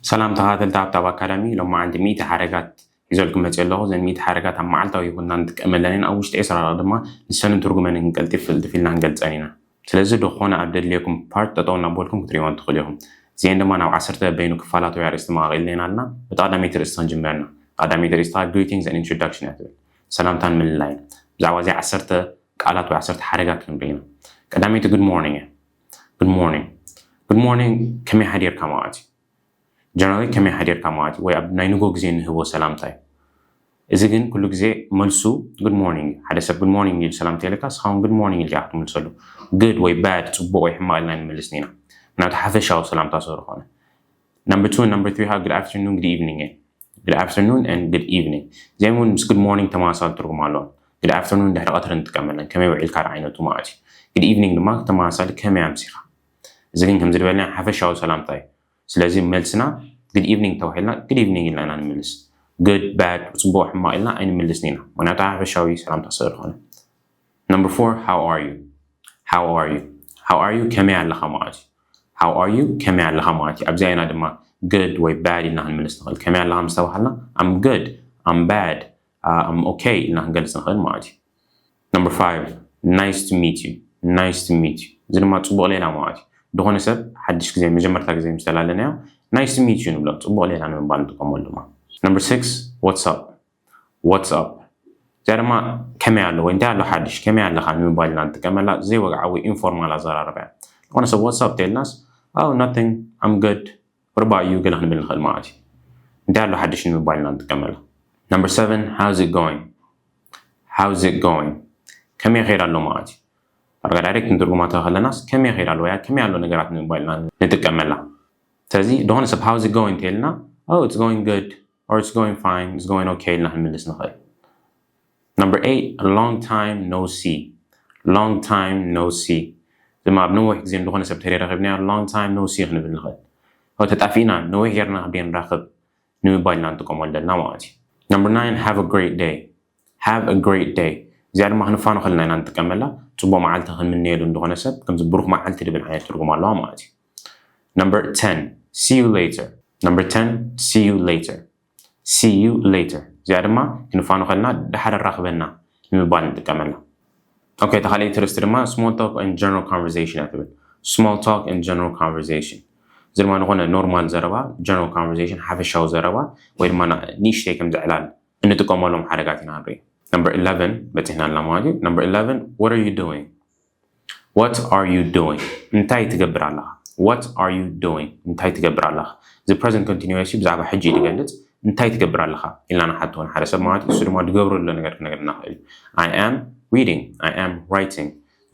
ሰላም ተኸታተልቲ ሃብታብ ኣካዳሚ፣ ሎማዓንቲ ሚእቲ ሓረጋት ሒዘልኩም መፅእ ኣለኹ። እዘን ሚእቲ ሓረጋት ኣብ መዓልታዊ ህይወትና ንጥቀመለን ኢና። ኣብ ውሽጢ ዕስራ ደቂቕ ድማ ንሰንን ትርጉመንን ክንቀልጥፍ ፍልጥፍ ኢልና ክንገልፀን ኢና። ስለዚ ዝኾነ ኣብ ደድልየኩም ፓርት ጠጠው እናበልኩም ክትሪእወን ትኽእሉ ኢኹም። እዚአን ድማ ናብ ዓሰርተ በይኑ ክፋላት ወይ ኣርእስቲ መቓቒልና ኣለና። ብታ ቀዳመይቲ ርእስቲ ክንጅምር ኢና። ቀዳመይቲ ርእስታ greetings and introduction እያ ትብል። ሰላምታን ምልላይን። ብዛዕባ እዚ ዓሰርተ ቃላት ወይ ዓሰርተ ሓረጋት ክንርኢ ኢና። ቀዳመይቲ good morning እያ። Good morning። Good morning ከመይ ሓዲርካ ማለት እዩ። Generally ከመይ ሓዲርካ ማለት እዩ፣ ወይ ኣብ ናይ ንጎ ግዜ እንህቦ ሰላምታ እዩ። እዚ ግን ኩሉ ግዜ መልሱ good morning እዩ። ሓደ ሰብ good morning ኢሉ ሰላምታ ኢልካ፣ ንስኻ እውን good morning ኢልካ ክትምልሰሉ። Good ወይ bad፣ ፅቡቕ ወይ ሕማቕ ኢልና ኣይንምልስን ኢና። ምክንያቱ ሓፈሻዊ ሰላምታ ስለዝኾነ። Number two and number three ከዓ good afternoon፣ good evening እየን። Good afternoon and good evening። እዚኦም እውን ምስ good morning ተመሳሳሊ ትርጉም ኣለዎም። Good afternoon ድሕሪ ቀትሪ ንጥቀመለን፣ ከመይ ውዒልካ ዶ ዓይነቱ ማለት እዩ። Good evening ድማ ተመሳሳሊ ከመይ ኣምሲኻ። እዚ ግን ከምዚ ዝበልና ሓፈሻዊ ሰላምታ እዩ። ስለዚ መልስና good evening ተባሂልና good evening ኢልና ኢና ንምልስ። Good፣ bad፣ ፅቡቕ፣ ሕማቕ ኢልና ኣይንምልስን ኢና። ምክንያቱ ሓፈሻዊ ሰላምታ ስለዝኾነ። Number four, how are you? How are you? How are you? ከመይ ኣለኻ ማለት እዩ። How are you? ከመይ ኣለኻ ማለት እዩ። ኣብዚኣ ኢና ድማ good ወይ bad ኢልና ክንምልስ ንኽእል። ከመይ ኣለኻ ምስ ተባሃልና I'm good፣ I'm bad፣ uh, I'm okay ኢልና ክንገልፅ ንኽእል ማለት እዩ። Number five, nice to meet you. Nice to meet you። እዚ ድማ ፅቡቕ ሌላ ማለት እዩ። ዝኾነ ሰብ ሓድሽ ግዜ መጀመርታ ግዜ ምስ ተላለናዮ nice to meet you ንብሎ። ፅቡቕ ሌላ ንምባል ንጥቀመሉ ድማ። Number six, what's up? What's up? እዚኣ ድማ ከመይ ኣሎ ወይ እንታይ ኣሎ ሓድሽ፣ ከመይ ኣለኻ ንምባል ኢና ንጥቀመላ። ዘይወግዓዊ ኢንፎርማል ኣዘራርባ እያ። ዝኾነ ሰብ what's up ተልናስ oh nothing, I'm good, what about you ገለ ክንብል ንኽእል ማለት እዩ። እንታይ ኣሎ ሓድሽ ንምባል ኢና ንጥቀመላ። Number seven, how's it going? How's it going? ከመይ ይኸይድ ኣሎ ማለት እዩ። ዳርጋ ዳይሬክት ንትርጉማ ተኸለናስ ከመይ ይኸይድ ኣሎ ወይ ከመይ ኣሎ ነገራት ንምባል ኢና ንጥቀመላ። ስለዚ ዝኾነ ሰብ how's it going ተልና oh it's going good or it's going fine, it's going okay ኢልና ክንምልስ ንኽእል። Number eight, long time no see. Long time no see። ድማ ኣብ ነዊሕ ግዜ ዝኾነ ሰብ ተረኺብናዮ long time no see ክንብል ንኽእል። ተጣፊእና ነዊሕ ጌርና ክንደይ ንራኸብ ንምባል ኢና ንጥቀመሉ ዘለና ማለት እዩ። Number nine, have a great day. Have a great day። እዚኣ ድማ ክንፋኖ ከለና ኢና ንጥቀመላ። ፅቡቕ መዓልቲ ክንምነየሉ እንደኾነ ሰብ ከምዚ ብሩኽ መዓልቲ ድብል ዓይነት ትርጉም ኣለዋ ማለት እዩ። Number ten, see you later. Number ten, see you later. See you later። እዚኣ ድማ ክንፋኖ ከለና ደሓር ኣራኽበና ንምባል ንጥቀመላ። ኦኬ፣ እታ ካልኣይቲ ርእስቲ ድማ small talk and general conversation እያ ትብል። Small talk and general conversation። እዚ ድማ ዝኾነ ኖርማል ዘረባ፣ general conversation፣ ሓፈሻዊ ዘረባ ወይ ድማ ንእሽተይ ከም ዘዕላል እንጥቀመሎም ሓረጋት ኢና ንርኢ። Number eleven በፂሕና ኣለና ማለት እዩ። Number eleven, what are you doing? What are you doing? እንታይ ትገብር ኣለኻ? What are you doing? እንታይ ትገብር ኣለኻ? እዚ present continuous እዩ፣ ብዛዕባ ሕጂ እዩ ዝገልፅ። እንታይ ትገብር ኣለኻ ኢልና ንሓቶ ንሓደ ሰብ ማለት እዩ። እሱ ድማ ዝገብሮ ዘሎ ነገር ክነግረና ይኽእል እዩ። I am reading፣ I am writing፣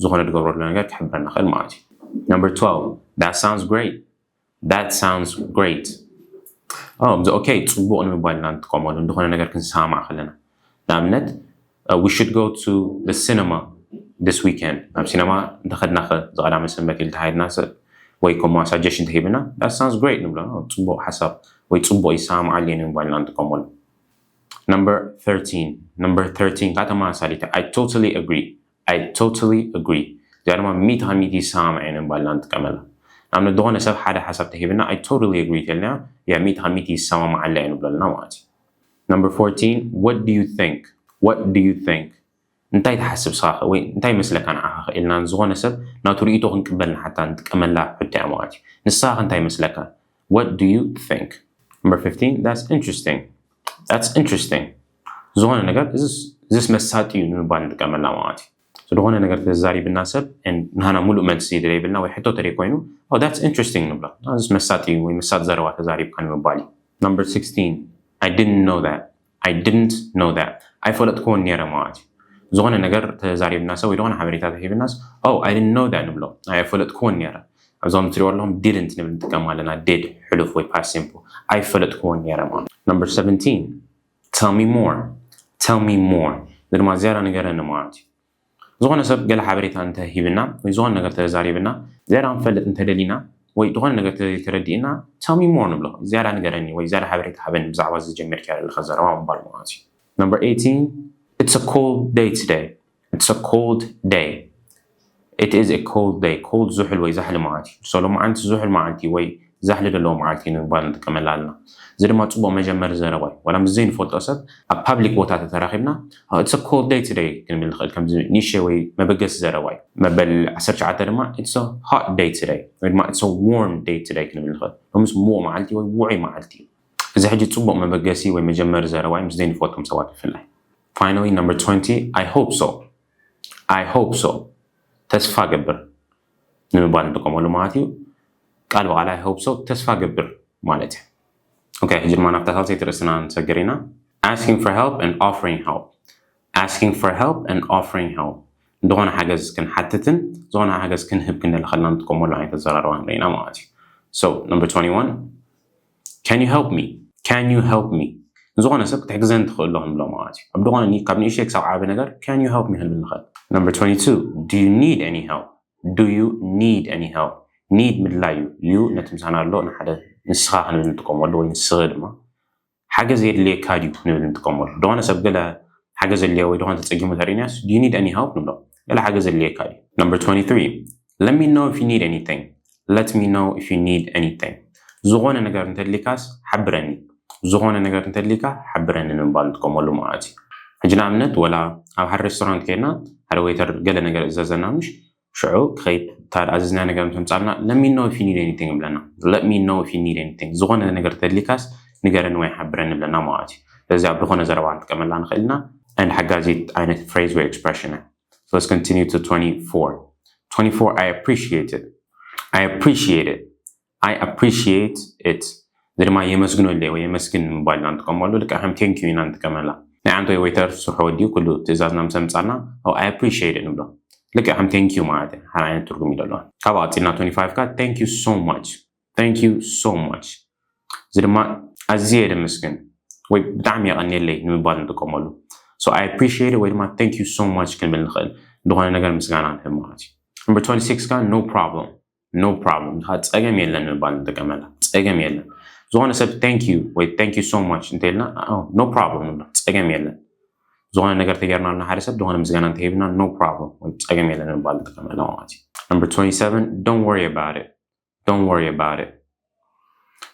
ዝኾነ ዝገብሮ ዘሎ ነገር ክሕብረና ይኽእል ማለት እዩ። Number twelve, that sounds great. That sounds great. ኦ፣ እዚ ኦኬ፣ ፅቡቕ ንምባል ኢና ንጥቀመሉ፣ ዝኾነ ነገር ክንሰማማዕ ከለና። ንኣብነት we should go to the cinema this weekend፣ ናብ ሲነማ እንተኸድና ኸ ዝቐዳመ ሰንበት ኢሉ ተሃይድና ሰብ ወይ ከምኡ suggestion ተሂብና that sounds great ንብሎ። ጽቡቕ ሓሳብ ወይ ጽቡቕ ይሰማማዓሉ እየ ንምባል ኢና ንጥቀመሉ። Number thirteen፣ number thirteen ከዓ ተመሳሳሊት እያ። I totally agree፣ I totally agree። እዚኣ ድማ ሚእቲ ካብ ሚእቲ ይሰማማዕ እየ ንምባል ኢና ንጥቀመላ። ንኣብነት ዝኾነ ሰብ ሓደ ሓሳብ ተሂብና I totally agree ተልና ያ ሚእቲ ካብ ሚእቲ ይሰማማዓላ እየ ንብለልና ማለት እዩ። Number fourteen, what do you think? What do you think? እንታይ ትሓስብ ንስኻ ኸ? ወይ እንታይ ይመስለካ ንዓኻ ኸ? ኢልና ንዝኾነ ሰብ ናቱ ርእይቶ ክንቅበል ንሓታ ንጥቀመላ ሕቶ እያ ማለት እዩ። ንስኻ ኸ እንታይ ይመስለካ? What do you think? Number fifteen, that's interesting. That's interesting. ዝኾነ ነገር እዝስ መሳጢ እዩ ንምባል ንጥቀመላ ማለት እዩ። ዝኾነ ነገር ተዛሪብና ሰብ ንሃና ሙሉእ መልሲ ዘይብልና ወይ ሕቶ ተደይ ኮይኑ that's interesting ንብሎ። እዝስ መሳጢ እዩ ወይ መሳጢ ዘረባ ተዛሪብካ ንምባል እዩ። Number sixteen, I didn't know that. I didn't know that. ኣይፈለጥክዎን ነይረ ማለት እዩ። ዝኾነ ነገር ተዛሪብና ሰብ ወይ ዝኾነ ሓበሬታ ተሂብናስ I didn't know that ንብሎ። ኣይፈለጥክዎን ነይረ። ኣብዞም ትሪእዎ ኣለኹም didn't ንብል ንጥቀም ኣለና። Did ሕሉፍ ወይ past simple። ኣይፈለጥክዎን ነይረ ማለት። Number seventeen, tell me more. Tell me more። እዚ ድማ ዝያዳ ንገረኒ ማለት እዩ። ዝኾነ ሰብ ገለ ሓበሬታ እንተ ሂብና ወይ ዝኾነ ነገር ተዛሪብና ዝያዳ ክንፈልጥ እንተደሊና ወይ ዝኾነ ነገር ተዘይተረዲእና tell me more ንብሎ። ዝያዳ ንገረኒ ወይ ዝያዳ ሓበሬታ ሃበኒ ብዛዕባ እዚ ጀሚርካ ዘለኻ ዘረባ ምባል ማለት እዩ። Number eighteen, it's a cold day today. It's a cold day. It is a cold day. Cold ዝሑል ወይ ዛሕሊ ማለት እዩ። So ሎማዓንቲ ዝሑል መዓልቲ ወይ ዛሕሊ ዘለዎ መዓልቲ እዩ ንምባል ንጥቀመላ ኣለና። እዚ ድማ ጽቡቕ መጀመሪ ዘረባ እዩ። ዋላ ምስ ዘይንፈልጦ ሰብ ኣብ ፓብሊክ ቦታ ተተራኺብና it's a cold day today ክንብል ንኽእል። ከምዚ ንእሽተይ ወይ መበገሲ ዘረባ እዩ። መበል ዓሰርተ ትሽዓተ ድማ it's a hot day today ወይ ድማ it's a warm day today ክንብል ንኽእል። ሎምስ ምዉቕ መዓልቲ ወይ ውዑይ መዓልቲ እዩ። እዚ ሕጂ ጽቡቕ መበገሲ ወይ መጀመሪ ዘረባ እዩ፣ ምስ ዘይንፈልጦም ሰባት ብፍላይ። Finally, number twenty, I hope so. I hope so. ተስፋ ገብር ንምባል ንጥቀመሉ ማለት እዩ። ቃል ብቓል I hope so ተስፋ ገብር ማለት እዩ። ኦኬ፣ ሕጂ ድማ ናብታ ሳልሰይቲ ርእስና ንሰግር ኢና። Asking for help and offering help. Asking for help and offering help. ዝኾነ ሓገዝ ክንሓትትን ዝኾነ ሓገዝ ክንህብ ክንደሊ ከለና ንጥቀመሉ ዓይነት ኣዘራርባ ንርኢ ኢና ማለት እዩ። So, number twenty-one, can you help me? Can you help me? ዝኾነ ሰብ ክትሕግዘን ትኽእል ዶ ክንብሎ ማለት እዩ። ኣብ ዝኾነ ኒ-፣ ካብ ንእሽተይ ክሳብ ዓቢ ነገር can you help me ክንብል ንኽእል። Number twenty-two, do you need any help? Do you need any help? Need ምድላይ እዩ። You ነቲ ምሳና ኣሎ ንሓደ ንስኻ ክንብል ንጥቀመሉ ወይ ንስኺ ድማ ሓገዝ የድልየካ ድዩ ክንብል ንጥቀመሉ። ዝኾነ ሰብ ገለ ሓገዝ የድልዮ ወይ ዝኾነ ተጸጊሙ ተሪእናስ do you need any help ንብሎ። ገለ ሓገዝ የድልየካ ድዩ? Number twenty-three, let me know if you need anything. Let me know if you need anything. ዝኾነ ነገር እንተድሊካስ ሓብረኒ። ዝኾነ ነገር እንተድሊካ ሓብረኒ ንምባል ንጥቀመሉ ማለት እዩ። ሕጂ ንኣብነት ወላ ኣብ ሓደ ሬስቶራንት ከይድና ሓደ ዌይተር ገለ ነገር እዘዘና ምሽ ሽዑ ክኸይድ እታ ኣዝዝና ነገር እንተምጻልና let me know if you need anything ይብለና። Let me know if you need anything. ዝኾነ ነገር ተድሊካስ ንገረኒ ወይ ሓብረኒ ይብለና ማለት እዩ። ስለዚ ኣብ ዝኾነ ዘረባ ንጥቀመላ ንኽእል ኢና። And ሓጋዚት ዓይነት phrase ወይ expression እያ። So let's continue to twenty-four. Twenty-four, I appreciate it. I appreciate it. I appreciate it. እዚ ድማ የመስግነለይ ወይ የመስግን ንምባል ኢና ንጥቀመሉ። ልክዕ ከም thank you ኢና ንጥቀመላ። ናይ ዓንቶ ወይ ዌይተር ስርሑ ወዲኡ ኩሉ ትእዛዝና ምስ ኣምጻና oh I appreciate it ንብሎ። ልክዕ ከም thank you ማለት እዩ። ሓደ ዓይነት ትርጉም እዩ ዘለዎ። ካብ ቀጺልና twenty-five ካ thank you so much. Thank you so much. እዚ ድማ ኣዝየ የመስግን ወይ ብጣዕሚ የቐንየለይ ንምባል ንጥቀመሉ። So I appreciate it ወይ ድማ thank you so much ክንብል ንኽእል። ዝኾነ ነገር ምስጋና ንህብ ማለት እዩ። Number twenty-six ካ no problem. No problem። እንተ ጸገም የለን ንምባል ንጥቀመላ። ጸገም የለን። ዝኾነ ሰብ thank you ወይ thank you so much እንተልና oh no problem ንብሎ። ጸገም የለን። ዝኾነ ነገር ተገርናልና ሓደ ሰብ ዝኾነ ምስጋና እንተሂብና no problem ወይ ጸገም የለን ንምባል ንጥቀመላ ማለት እዩ። Number twenty-seven, don't worry about it. Don't worry about it.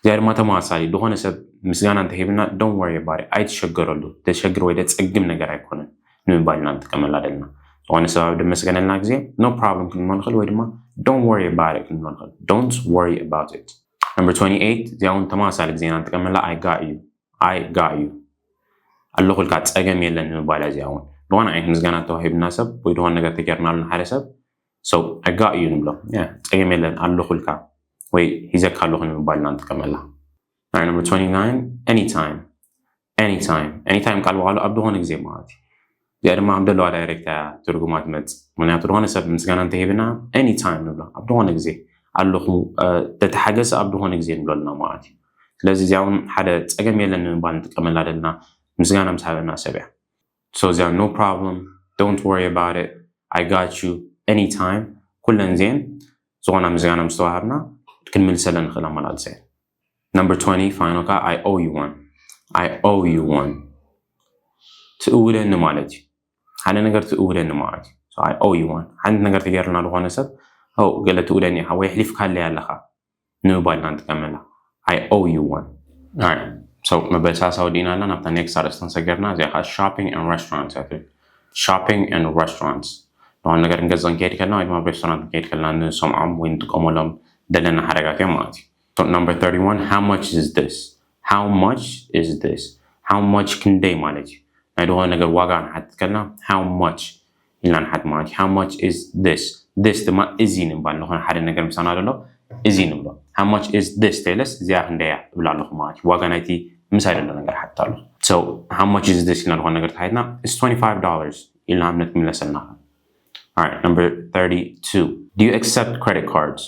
እዚኣ ድማ ተመሳሳሊ ዝኾነ ሰብ ምስጋና እንተሂብና don't worry about it ኣይትሸገረሉ። ተሸግር ወይ ደጸግም ነገር ኣይኮነን ንምባል ኢና ንጥቀመላ ዘለና። ዝኾነ ሰብ ኣብ ደመስገነልና ግዜ no problem ክንብሎ ንኽእል ወይ ድማ don't worry about it ክንብሎ ንኽእል። Don't worry about it. Number twenty-eight እዚኣ እውን ተመሳሳሊ ግዜና ንጥቀመላ I got you. I got you. ኣለኹልካ ጸገም የለን ንምባል እዚኣ እውን። ዝኾነ ዓይነት ምስጋና ተዋሂብና ሰብ ወይ ዝኾነ ነገር ተገርናሉ ንሓደ ሰብ so I got you ንብሎ። Yeah ጸገም የለን ኣለኹልካ ወይ ሂዘካ ኣለኹ ንምባል ኢና ንጥቀመላ። Number twenty-nine, anytime. Anytime. Anytime ቃል ብቓሉ ኣብ ዝኾነ ግዜ ማለት እዩ። እዚኣ ድማ ኣብ ደለዋ ዳይሬክት እያ ትርጉማ ትመጽእ። ምክንያቱ ዝኾነ ሰብ ምስጋና እንተሂብና anytime ንብሎ። ኣብ ዝኾነ ግዜ ኣለኹ፣ እ፣ ተተሓገሰ ኣብ ዝኾነ ግዜ ንብሎ ኣለና ማለት እዩ። ስለዚ እዚኣ እውን ሓደ ጸገም የለን ንምባል ንጥቀመላ ዘለና ምስጋና ምስ ሃበና ሰብ እያ። So እዚኣ no problem, don't worry about it, I got you, anytime ኩለን እዚአን ዝኾና ምስጋና ምስ ተዋሃብና ክንምልሰለን ንኽእል ኣመላልሳ እየን። Number twenty final ካ I owe you one. I owe you one. ትእውለኒ ማለት እዩ። ሓደ ነገር ትእውለኒ ማለት እዩ። So I owe you one. ሓንቲ ነገር ተገይርና ዝኾነ ሰብ oh ገለ ትእውለኒ ኢኻ ወይ ኣሕሊፍካለይ ኣለኻ ንምባል ኢና ንጥቀመላ። I owe you one. Alright. So መበል ሰላሳ ወዲእና ኣለና። ናብታ ኔክስት ኣርእስቲ ንሰገርና። እዚኣ ከዓ shopping and restaurants እያ ትብል። Shopping and restaurants ዝኾነ ነገር ንገዝእ ክንከይድ ከለና ወይ ድማ ኣብ ሬስቶራንት ክንከይድ ከለና ንሰምዖም ወይ ንጥቀመሎም ዘለና ሓረጋት እዮም ማለት እዩ። So number thirty-one, how much is this? How much is this? How much ክንደይ ማለት እዩ። ናይ ዝኾነ ነገር ዋጋ ንሓትት ከለና how much ኢልና ንሓት ማለት እዩ። How much is this? This ድማ እዚ ንምባል ዝኾነ ሓደ ነገር ምሳና ዘሎ እዚ ንብሎ። How much is this? ተይለስ እዚኣ ክንደያ እብላ ኣለኹ ማለት እዩ። ዋጋ ናይቲ ምሳይ ዘሎ ነገር ሓትት ኣለኹ። So how much is this ኢልና ዝኾነ ነገር ተሓትና it's twenty-five dollars ኢልና ኣብነት ክምለሰልና። Alright, number thirty-two. Do you accept credit cards?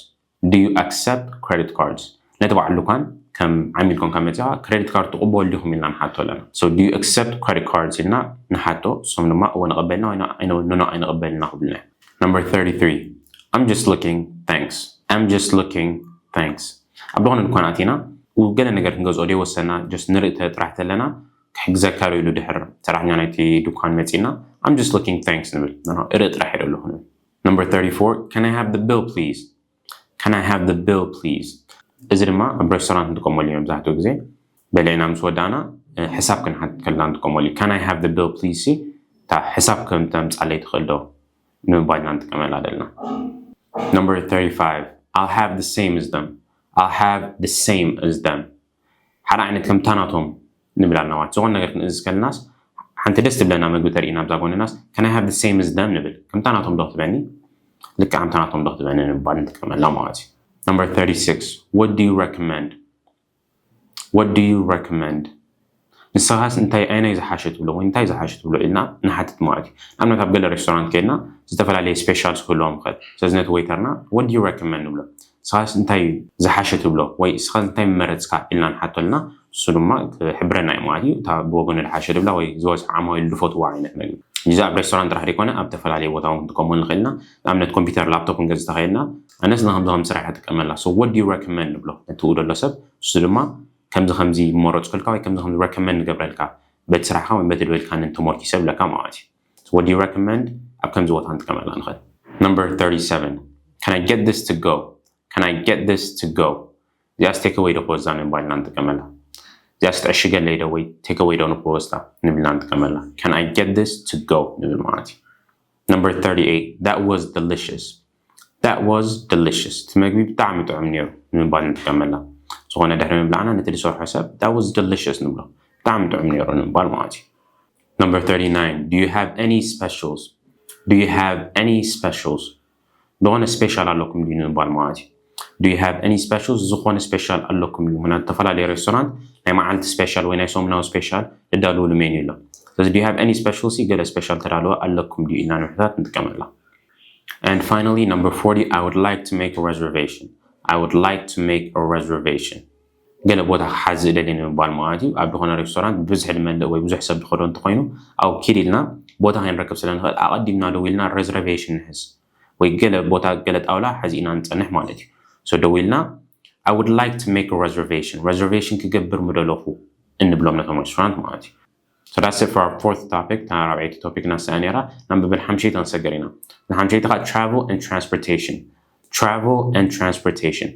Do you accept credit cards? ነቲ በዓል ዱኳን ከም ዓሚል ኮንካ መጺኻ ክሬዲት ካርድ ትቕበሉ ዲኹም ኢልና ንሓቶ ኣለና። So do you accept credit cards ኢልና ንሓቶ። እሶም ድማ እወ ንቐበልና ወይ ኖ ኣይንቕበልና ክብሉና እዮም። Number thirty-three. I'm just looking, thanks. I'm just looking, thanks. ኣብ ዝኾነ ድኳን ኣቲና ገለ ነገር ክንገዝኦ ደይወሰና just ንርኢ ጥራሕ ተለና ክሕግዘካ ዶ ኢሉ ድሕር ሰራሕተኛ ናይቲ ድኳን መጺና I'm just looking, thanks ንብል። እርኢ ጥራሕ እየ ዘለኹ ንብል። Number thirty-four. Can I have the bill please? Can I have the bill please? እዚ ድማ ኣብ ሬስቶራንት ንጥቀመሉ እዩ። መብዛሕትኡ ግዜ በሊዕና ምስ ወዳእና ሕሳብ ክንሓትት ከለና ንጥቀመሉ እዩ። Can I have the bill please? ሲ እታ ሕሳብ ከም ተምፃለይ ትኽእል ዶ ንምባል ኢና ንጥቀመላ ዘለና። Number thirty-five, I'll have the same as them. I'll have the same as them. ሓደ ዓይነት ከምታ ናቶም ንብል ኣለና ማለት። ዝኾነ ነገር ክንእዝዝ ከለናስ ሓንቲ ደስ ትብለና ምግቢ ተርእና ኣብዛ ጎንናስ Can I have the same as them? ንብል። ከምታ ናቶም ዶ ክትበኒ? ልክዕ ከምታ ናቶም ዶ ክትበኒ ንምባል ንጥቀመላ ማለት እዩ። Number thirty-six, what do you recommend? What do you recommend? ንስኻስ እንታይ ኣይናይ ዝሓሸ ትብሎ ወይ እንታይ ዝሓሸ ትብሎ ኢልና ንሓትት ማለት እዩ። ንኣብነት ኣብ ገለ ሬስቶራንት ከይድና ዝተፈላለየ ስፔሻልስ ክህልዎም ይኽእል። ስለዚ ነቲ ዌይተርና what do you recommend ንብሎ። ንስኻስ እንታይ ዝሓሸ ትብሎ ወይ ንስኻስ እንታይ ምመረፅካ ኢልና ንሓቶ ኣለና። እሱ ድማ ክሕብረና እዩ ማለት እዩ። እታ ብወገኑ ዝሓሸ ድብላ ወይ ዝበዝሑ ዓማዊል ዝፈትዋ ዓይነት መግቢ። እዚ ኣብ ሬስቶራንት ጥራሕ ዘይኮነ ኣብ ዝተፈላለየ ቦታ እውን ክንጥቀመሉ ንኽእል ኢና። ንኣብነት ኮምፒውተር ላፕቶፕ ክንገዝእ ተኸይልና ኣነስ ንከምዚ ከም ስራሕ እጥቀመላ። So what do you recommend ንብሎ ነቲ ኡ ዘሎ ሰብ። እሱ ድማ ከምዚ ከምዚ ይመረፅኩልካ ወይ ከምዚ ከምዚ recommend ንገብረልካ በቲ ስራሕካ ወይ በቲ ድበልካ ንተሞርኪሰ ብለካ ማለት እዩ። So what do you recommend ኣብ ከምዚ ቦታ ንጥቀመላ ንኽእል። Number thirty-seven, can I get this to go? Can I get this to go? እዚኣስ ቴክ ኣወይ ዶ ክወስዳ ንምባል ኢና ንጥቀመላ። እዚኣስ ትዕሽገለይ ዶ ወይ ቴክ ኣወይ ዶ ንክወስዳ ንብልና ንጥቀመላ። Can I get this to go? ንብል ማለት እዩ። Number thirty-eight, that was delicious. That was delicious. እቲ መግቢ ብጣዕሚ ጥዑም ነይሩ ንምባል ንጥቀመላ። ዝኾነ ድሕሪ ምብላዕና ነቲ ዝሰርሖ ሰብ that was delicious ንብሎ። ብጣዕሚ ጥዑም ነይሩ ንምባል ማለት እዩ። Number thirty-nine, do you have any specials? Do you have any specials? ዝኾነ ስፔሻል ኣለኩም ድዩ ንምባል ማለት እዩ። Do you have any specials? ዝኾነ ስፔሻል ኣለኩም ድዩ? ምክንያቱ ዝተፈላለዩ ሬስቶራንት ናይ መዓልቲ ስፔሻል ወይ ናይ ሰሙናዊ ስፔሻል እዳለውሉ ሜኑ ኣሎ። ስለዚ do you have any specials? ገለ ስፔሻል ተዳለወ ኣለኩም ድዩ ኢልና ንምሕታት ንጥቀመላ። And finally, number forty, I would like to make a reservation. I would like to make a reservation. ገለ ቦታ ክሓዝ እደሊ ንምባል ማለት እዩ። ኣብ ዝኾነ ሬስቶራንት ብብዝሒ ዝመልእ ወይ ብዙሕ ሰብ ዝኸዶ እንተኾይኑ ኣብኡ ኪድ ኢልና ቦታ ከይንረክብ ስለ ንኽእል ኣቐዲምና ደው ኢልና ሬዘርቬሽን ንሕዝ ወይ ገለ ቦታ ገለ ጣውላ ሓዚእና ንፀንሕ ማለት እዩ። So ደው ኢልና I would like to make a reservation. Reservation ክገብር ምደለኹ እንብሎም ነቶም ሬስቶራንት ማለት እዩ። So that's it for our fourth topic. እታ ራብዐይቲ ቶፒክ ናስኣ ነራ። ናብ መበል ሓምሸይቲ ክንሰገር ኢና። ንሓምሸይቲ ከዓ travel and transportation. Travel and transportation.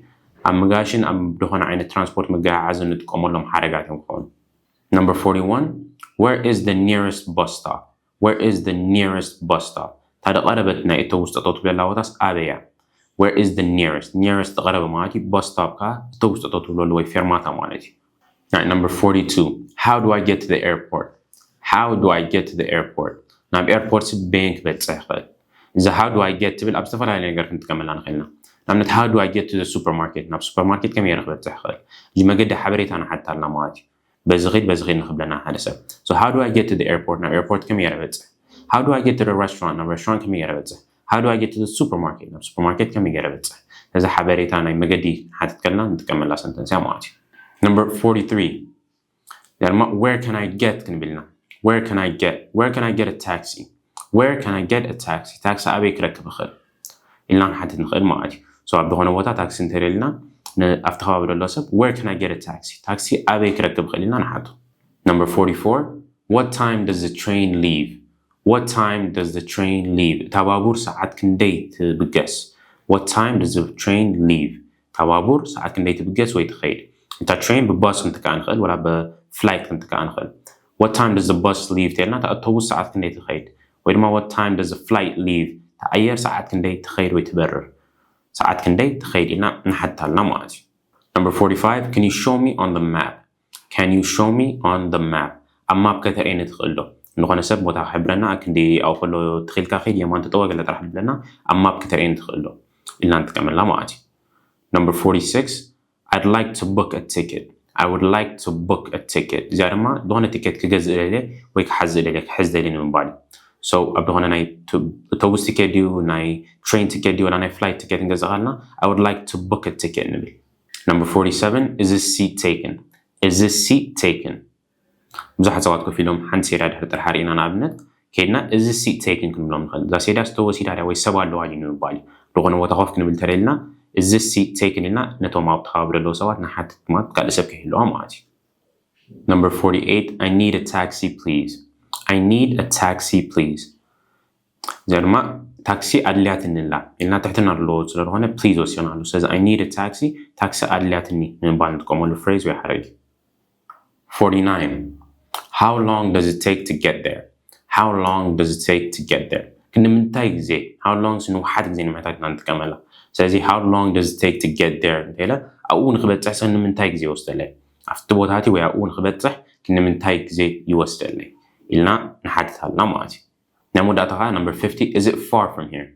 ኣብ ምጋሽን ኣብ ዝኾነ ዓይነት ትራንስፖርት መገዓዓዚ እንጥቀመሎም ሓረጋት እዮም ክኾኑ። Number forty-one, where is the nearest bus stop? Where is the nearest bus stop? እታ ዝቐረበት ናይ ኣውቶቡስ ጠጠው ትብለላ ቦታስ ኣበይ እያ? Where is the nearest? Nearest ዝቐረበ ማለት እዩ። Bus stop ከዓ ኣውቶቡስ ጠጠው ትብለሉ ወይ ፌርማታ ማለት እዩ። Right, number forty-two. How do I get to the airport? How do I get to the airport? ናብ ኤርፖርት በየን ክበፅሕ ይኽእል? እዚ how do I get ትብል ኣብ ዝተፈላለዩ ነገር ክንጥቀመላ ንኽእል ኢና። ንኣብነት how do I get to the supermarket? ናብ ሱፐርማርኬት ከመይ ገይረ ክበፅሕ ይኽእል? እዚ መገዲ ሓበሬታ ንሓታልና ማለት እዩ። በዚ ኺድ በዚ ኺድ ንኽብለና ሓደ ሰብ። So how do I get to the airport? ናብ ኤርፖርት ከመይ ገይረ በፅሕ? How do I get to the restaurant? ናብ ሬስቶራንት ከመይ ገይረ በፅሕ? How do I get to the supermarket? ናብ ሱፐርማርኬት ከመይ ገይረ በፅሕ? ነዚ ሓበሬታ ናይ መገዲ ንሓትት ከለና ንጥቀመላ ሰንተንስ እያ ማለት እዩ። Number forty-three. እዚኣ ድማ where can I get ክንብል ኢና። Where can I get? Where can I get a taxi? Where can I get a taxi? ታክሲ ኣበይ ክረክብ እኽእል ኢልና ንሓትት ንኽእል ማለት እዩ። So ኣብ ዝኾነ ቦታ ታክሲ እንተደልና ኣብቲ ከባቢ ዘሎ ሰብ where can I get a taxi? ታክሲ ኣበይ ክረክብ እኽእል ኢልና ንሓቶ። Number forty-four. What time does the train leave? What time does the train leave? እታ ባቡር ሰዓት ክንደይ ትብገስ? What time does the train leave? እታ ባቡር ሰዓት ክንደይ ትብገስ ወይ ትኸይድ? እታ ትሬን ብባስ ክንትክኣ ንኽእል ወላ ብፍላይት ክንትክኣ ንኽእል። What time does the bus leave ተልና እታ ኣውቶቡስ ሰዓት ክንደይ ትኸይድ? ወይ ድማ what time does the flight leave? እታ ኣየር ሰዓት ክንደይ ትኸይድ ወይ ትበርር? ሰዓት ክንደይ ትኸይድ ኢልና ንሓታልና ማለት እዩ። Number forty-five, can you show me on the map? Can you show me on the map? ኣብ ማፕ ከተርእየኒ ትኽእል ዶ? ዝኾነ ሰብ ቦታ ክሕብረና ክንዲ ኣብኡ ከሎ ትኽኢልካ ኺድ የማን ተጠወ ገለ ጥራሕ ዝብለና ኣብ ማፕ ከተርእየኒ ትኽእል ዶ ኢልና ንጥቀመላ ማለት እዩ። Number forty-six, I'd like to book a ticket. I would like to book a ticket. እዚኣ ድማ ዝኾነ ቲኬት ክገዝእ ደልየ ወይ ክሓዝእ ደልየ ክሕዝ ደልየ ንምባል እዩ። So ኣብ ዝኾነ ናይ ኣውቶቡስ ቲኬት ድዩ ናይ ትሬን ቲኬት ድዩ ወላ ናይ ፍላይት ቲኬት ንገዝእ ከለና I would like to book a ticket ንብል። Number forty-seven, is this seat taken? Is this seat taken? ብዙሓት ሰባት ኮፍ ኢሎም ሓንቲ ሴዳ ድሕሪ ጥርሓ ርኢና ንኣብነት ከይድና እዚ seat taken ክንብሎም ንኽእል። እዛ ሴዳስ ተወሲዳ ድያ ወይ ሰብ ኣለዋ ድዩ ንምባል እዩ። ዝኾነ ቦታ ኮፍ ክንብል እንተደልና እዚ seat taken ኢልና ነቶም ኣብቲ ከባቢ ዘለዉ ሰባት ንሓትት ማለት ካልእ ሰብ ከይህልዋ ማለት እዩ። Number forty-eight, I need a taxi please. I need a taxi please. እዚኣ ድማ ታክሲ ኣድልያትኒ ኣላ ኢልና ትሕትና ኣለዎ ስለዝኾነ please ወሲኽናሉ። ስለዚ I need a taxi፣ ታክሲ ኣድልያትኒ ንምባል ንጥቀመሉ phrase ወይ ሓረግ እዩ። forty-nine How long does it take to get there? How long does it take to get there? ክንዲ ምንታይ ግዜ? How long ንውሓት ግዜ ንምሕታት ኢና ንጥቀመላ። ስለዚ how long does it take to get there እንተኢለ ኣብኡ ንክበፅሕ ሰብ ንምንታይ ግዜ ይወስደለይ? ኣብቲ ቦታቲ ወይ ኣብኡ ንክበፅሕ ክንዲ ምንታይ ግዜ ይወስደለይ ኢልና ንሓትት ኣለና ማለት እዩ። ናይ መወዳእታ ከዓ number fifty is it far from here?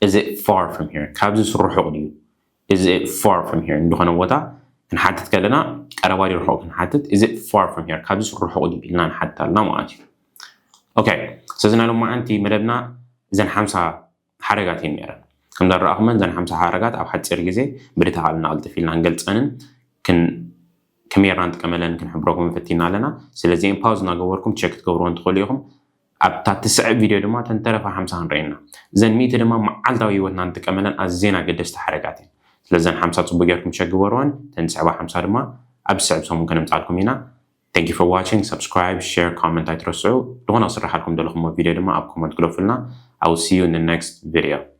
Is it far from here? ካብዚ ርሑቕ ድዩ? Is it far from here? ዝኾነ ቦታ ክንሓትት ከለና ቀረባ ድዩ ርሑቕ ክንሓትት is it far from here? ካብዚ ርሑቕ ድዩ ኢልና ንሓትት ኣለና ማለት እዩ። okay ስለዚ ናይ ሎማዓንቲ መደብና እዘን ሓምሳ ሓረጋት እየን ነይረን። ከም ዝረኣኹመን እዘን ሓምሳ ሓረጋት ኣብ ሓፂር ግዜ ብድተኻልና ቅልጥፍ ኢልና ንገልፀንን ከመይ ጌርና ንጥቀመለን ክንሕብረኩም ፈቲና ኣለና። ስለዚአን pause እናገበርኩም check ክትገብርወን ትኽእሉ ኢኹም። ኣብታ ትስዕብ ቪድዮ ድማ ተንተረፋ ሓምሳ ክንረአና እዘን ሚእቲ ድማ መዓልታዊ ህይወትና ንጥቀመለን ኣዝየን ኣገደስቲ ሓረጋት እየን። ስለዘን ሓምሳ ፅቡቅ ጌርኩም check ግበርወን። ተንስዕባ ሓምሳ ድማ ኣብ ዝስዕብ ሰሙን ከነምፃልኩም ኢና። Thank you for watching. Subscribe, share, comment ኣይትረስዑ። ዝኾነ ክስራሓልኩም ዘለኹም ቪድዮ ድማ ኣብ comment ግደፉልና። I will see you in the next video.